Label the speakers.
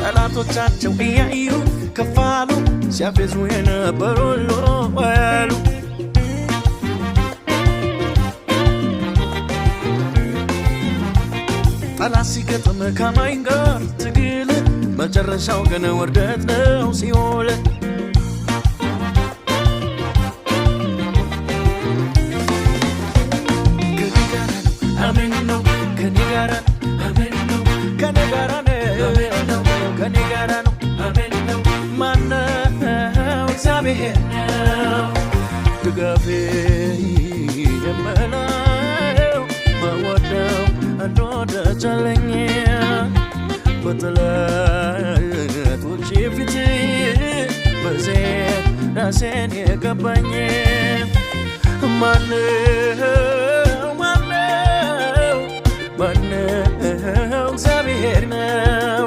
Speaker 1: ጠላቶቻቸው እያዩ ከፋሉ፣ ሲያፌዙ የነበሩ ሁሉ ያሉ። ጠላት ሲገጥም ከማኝ ጋር ትግል፣ መጨረሻው ግን ውርደት ነው ሲኦል። ከኔ ጋራ ነው፣ አሜን ነው። ከኔ ጋራ ነው፣ አሜን ነው። ከኔ ጋራ ነው፣ አሜን ነው። ከኔ ጋራ ነው፣ አሜን ነው። ማነው? እግዚአብሔር ነው ድጋፌ የምለው፣ መወደው አንድ ወዳጅ አለኝ። በጠላቶቼ ፊት በዘይት ራሴን የቀባኝ ማነው? ማነው? ማነው? እግዚአብሔር ነው።